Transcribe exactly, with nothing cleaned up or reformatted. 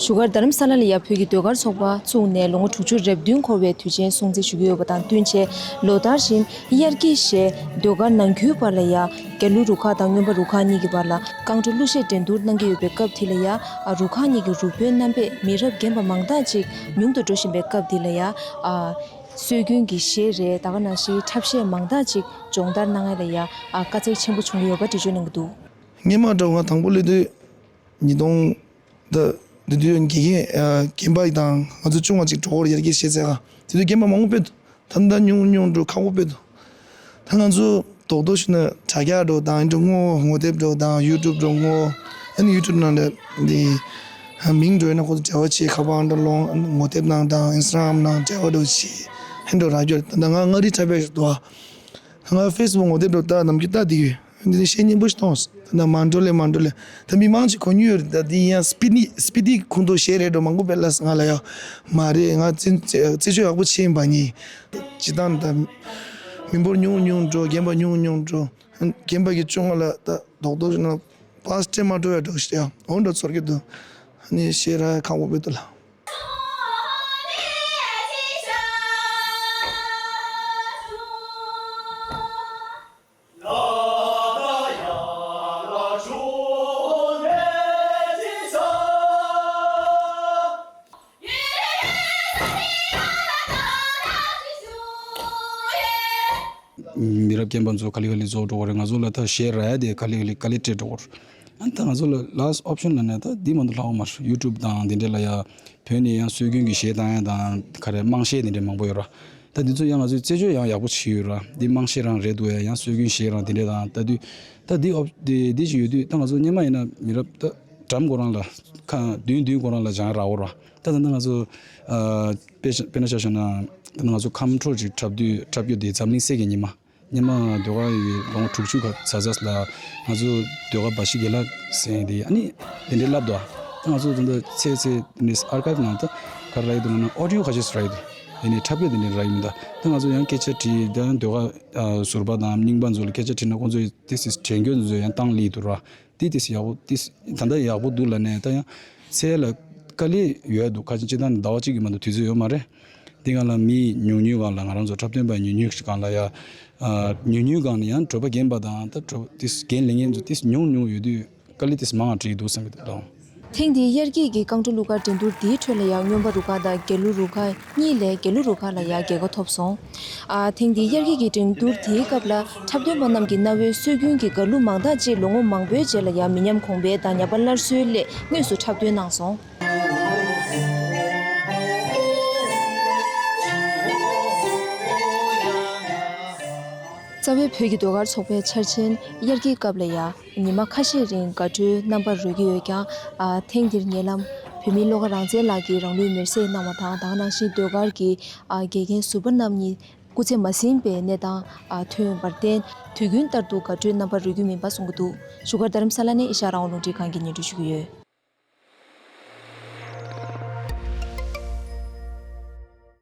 བཞུགས་སྒར་རྡ་རམ་ས་ལ་ལ་ཡ་བོད་ཀྱི་ཟློས་གར་ཚོགས་པ་བཙུགས་ནས་ལོ་ངོ་དྲུག་ཅུ་རེ་བདུན་འཁོར་བའི་དུས་ཆེན་སྲུང་བརྩི་ཞུ་གི་ཡོད་པ་དང་བསྟུན་བྱས། ལོ་ལྟར་བཞིན་དབྱར་སྐྱིད་ཞལ་ཟློས་གར་ནང་ཁུལ་བར་ལ་ཡ་རྒྱ་ལོ་རུ་ཁག་དང་རྔོན་པ་རུ་ཁག་གཉིས་ཀྱི་བར་ལ་རྐང་བྲོ་གླུ་གཞས་འགྲན་བསྡུར་གནང་གི་ཡོད་པའི་སྐབས་དེ་ལ་ཡ། ཨ། རུ་ཁག་གཉིས་ཀྱི་རུ་དཔོན་རྣམ་པས་མི་རབས་རྒན་པ་མང་དག་ཅིག་ཉུང་དུ་འགྲོ་བཞིན་པའི་སྐབས་དེ་ལ་ཡ། ཨ། སྲོལ་རྒྱུན་གྱི་གཞས་རེད། ད་ག་ནང་བཞིན་འཁྲབ་གཞས་མང་དག་ཅིག་སྦྱོང་བརྡར་གནང་ཡ་ལ་ཡ། ཨ། དཀའ་ཚེགས་ཆེན་པོ་བྱུང་གི་ཡོད་པ་འགྲེལ་བརྗོད་གནང་གི་འདུག། སྔོན་མ་འདྲ་བོ་ང་དང་པོ་སླེབས་དུས་ཉིས་སྟོང་ད་དེ་དུས་དགེ་རྒན་ཨ་རྒན་པ་དང་ང་ཚོ་ཆུང་བ་ཅིག་གྲོགས་པོར་ཡར་རྒྱས་བྱེད་ཚད་ག་དེ་དུས་རྒན་པ་མང་པོ་ཕེབས་འདུག། ད་ལྟ་ཉུང་ཉུང་འགྲོ་ཁག་པོ་ཕེབས་འདུག། ད་ང་ཚོ་རྡོག་རྡོག་ཞུ་ན་དྲ་རྒྱ་འགྲོ་དང་ཨེ་འགྲོ་ངོ་ངོ་དེབ་འགྲོ་དང་ཡུ་ཊུབ་འགྲོ་ངོ་ཨ་ནི་ཡུ་ཊུབ་ནང་ལ་འདི་མིང་འགྲོ་ཡིན་ན་ཁོ་ཚོ་འབྲེལ་བ་བྱེད་ཁ་པར་འགྲོ་ལོང་ངོ་དེབ་ནང་དང་ཨིན་སི་ཊ་གྷ་རམ་ནང་འབྲེལ་བ་འགྲོ་བྱེད་ཧེ་འགྲོ་ར་རྒྱོ་ད་ང་ང་རི་འཁྲབ་པའི་འདུག་ཨ། ང་ཕེ་སི་བུག་ངོ་དེབ་འགྲོ་ད་ནམ་རྒྱུན་ལྟ་བསྡད་ཡོད། འདི་ནི་བཤད་སྙན་པོ་ཞིག་གཏོང་། ད་ནི་མ་འགྲོ་ལེ་མ་འགྲོ་ལེ། ད་མི་མང་ཅིག་གོ་མྱོང་ཡོད་རེད། ད་འདི་ཡང་སྤི་ཏི་སྤི་ཏི་ཁོངས་གཏོགས་གཞས་རེད་འགྲོ་མང་པོ་བེད་ལ་ང་ལ་ཡ། མ་རེད། ང་རྩེ་རྩེ་རྩེད་ཆོས་ཡག་པོ་བྱེད་ཡིན་པ་ཉིད། སྤྱི་བཏང་ད་མི་འབོར་ཉུང་ཉུང་འགྲོ་རྒན་པ་ཉུང་ཉུང་འགྲོ། རྒན་པ་གི་ཅུང་ང་ལ་ད་རྡོག་རྡོག་ཞིག་ན་པ་སི་སྤྲད་མ་འགྲོ་ཡ་འགྲོ་ཞིག་ཡ་འོ་འགྲོ་ཚོར་གི་འདུག། ཨ་ནི་གཞས་ར་ཁག་པོ་བེད་འདུག་ལ། མི་རབས་རྒན་པ་ཚོ་ག་ལེ་ག་ལེ་རྫོགས་འགྲོ་གི་རེད། ང་ཚོ་ལ་ད་གཞས་རག་ཡ་དེ་ག་ལེ་ག་ལེ་ག་ལེ་སྤྲད་འགྲོ་གི་རེད། ཨ་ནི་ད་ང་ཚོ་ལ་ལཱ་སི་ཊི་ཨོབ་ཤན་ལབ་ན་ད་འདི་མ་གཏོགས་ལྷག་པ་མ་རེད། ཡུ་ཊུབ་དང་འདི་འདྲ་ལ་ཡ་བོད་ནས་ཡང་སྲོལ་རྒྱུན་གྱི་གཞས་བཏང་ཡ་དང་ག་རེ་དམངས་གཞས་འདི་འདྲ་མང་པོ་ཡོད་ར། ད་འདི་ཚོ་ཡང་ང་ཚོས་རྩད་གཅོད་ཡང་ཡག་པོ་བྱས་ཡོད་ར། འདི་དམངས་གཞས་རང་རེད་འདུག་ཡ། ཡང་སྲོལ་རྒྱུན་གཞས་རང་འདི་འདྲ་དང་ད་དུས་ད་འདི་ཨོབ་འདི་འདི་ཅིག་ཡོད་དུས་ད་ང་ཚོ་སྔོན་མ་ཡིན་ན་མི་རབས་ད་འགྲམ་ཁོ་རང་ལ་ཁ་མདུན་མདུན་ཁོ་རང་ལ་སྦྱང་རག་འོ་ར། ད་ད་ལྟ་ང་ཚོ་ཨ་དཔེ་ཆ་དཔེར་ན་ཆ་བཞག་ན་ད་ང་ཚོ་ཁམས་ཕྲོ་ཅིག་འཁྲབ་དུས་འཁྲབ་རྒྱུ་དེ་འཛམ་གླིང་སྲས་ཀྱི་ཉི་མ། སྔོན་མ་ཟློས་གར་ཡི་ལོ་ངོ་དྲུག་ཅུ་ག་ཚ་ཚ་ལ་ང་ཚོ་ཟློས་གར་བ་ཤི་དགེ་ལགས་ཟེར་དེ་ཨ་ནི་དེ་འདྲའི་བསླབ་དོ། ད་ང་ཚོ་ད་ལྟ་ཚེ་ཚེ་ནས་ཨར་ཁའིབ་ནང་ད་ག་རེ་རག་གི་འདུག་ལབ་ན་ཨོ་ཌི་ཡོ་ག་ཅིག་རག་གི་འདུག། དེ་ནས་འཁྲབ་རྒྱུ་དེ་འདྲ་རག་གི་མི་འདུག། ད་ང་ཚོ་ཡང་སྐད་ཆ་དྲིས་ད་ཡང་ཟློས་གར་ཟུར་པ་དང་རྙིང་པ་ཚོ་ལ་སྐད་ཆ་དྲིས་ན་ཁོང་ཚོས་དེ་སྲིད་དྲན་སྐྱོན་ཚོ་ཡང་བཏང་ལེ་འདུག་ར། དེ་དེ་སྲིད་ཡག་པོ་དེ་སྲིད་ད་ལྟ་ཡག་པོ་འདུག་ལབ་ནས་ད་ཡང་ཚེ་ལ་དཀའ་ལས་ཡོད་འདུག། ཁ་ཅིག་སྤྱིར་བཏང་ཟླ་བ་གཅིག་གི་མ་གཏོགས་དུས་ཚོད་ཡོད་མ་རེད། དེ་སྒང་ལ་མི་ཉུང་ཉུང་སྒང་ལ་ང་རང་ཚོ་འཁྲབ་སྟོན་པ་ཉུང་ཉུང་ཞིག་སྒང་ལ་ཡ། ཨ། ཉུང་ཉུང་སྒང་ནས་ཡང་གྲོད་པ་རྒན་པ་དང་ད་གྲོད་དེ་རྒན་ལས་ངན་ཚོ་དེ་ཉུང་ཉུང་ཡོད་དུས་དཀའ་ལས་དེ་མང་བ་འཕྲད་ཀྱི་འདུག་བསམ་གྱི་འདུག། ཐེངས་འདིའི་དབྱར་སྐྱིད་ཀྱི་རྐང་བྲོ་གླུ་གར་འགྲན་བསྡུར་འདིའི་ཁྲོད་ལ་ཡང་རྔོན་པ་རུ་ཁག་དང་རྒྱ་ལོ་རུ་ཁག་གཉིས་ལས་རྒྱ་ལོ་རུ་ཁག་ལ་ཡང་རྒྱལ་ཁ་ཐོབ་སོང་། ཨ། ཐེངས་འདིའི་དབྱར་སྐྱིད་ཀྱི་འགྲན་བསྡུར་དེའི་སྐབས་ལ་འཁྲབ་སྟོན་པ་རྣམས་ཀྱིས་གནའ་བོའི་སྲོལ་རྒྱུན་གྱི་དགའ་གླུ་མང་དག་ཅིག་ལོ་ངོ་མང་པོའི་རྗེས་ལ་ཡང་མི་ཉམས་གོང་འཕེལ་དང་ཉམས་པ་སླར་གསོའི་སླད་དངོས་སུ་འཁྲབ་སྟོན་གནང་སོང་། རྩ་བའི་བོད་ཀྱི་ཟློས་གར་ཚོགས་པའི་འཆར་ཅན་དབྱར་སྐྱིད་སྐབས་ལ་ཡང་ཉི་མ་ཁ་ཤས་རིང་དགའ་སྤྲོའི་རྣམ་པར་རོལ་གྱི་ཡོད་ཀྱང་། ཨ། ཐེངས་འདིར་ཉེ་ལམ་བོད་མི་བློ་དགའ་རང་བཙན་ལགས་ཀྱིས་རང་ལུས་མེར་སྲེག་གནང་བ་དང་། ད་ག་ནང་བཞིན་ཟློས་གར་གྱི། ཨ། དགེ་རྒན་ཟུར་པ་རྣམ་གཉིས་སྐུ་ཚེ་མ་ཟིན་པའི་གནས་སྟངས། ཨ། ཐོན་པར་བརྟེན། དུས་རྒྱུན་ལྟར་དུ་དགའ་སྤྲོའི་རྣམ་པར་རོལ་རྒྱུ་མིན་པ་གསུང་གི་འདུག། བཞུགས་སྒར་རྡ་རམ་ས་ལ་ནས་ཨེ་ཤ་ཡ་རང་དབང་རླུང་འཕྲིན་ཁང་གིས་སྙན་སྒྲོན་ཞུ་གི་ཡོད།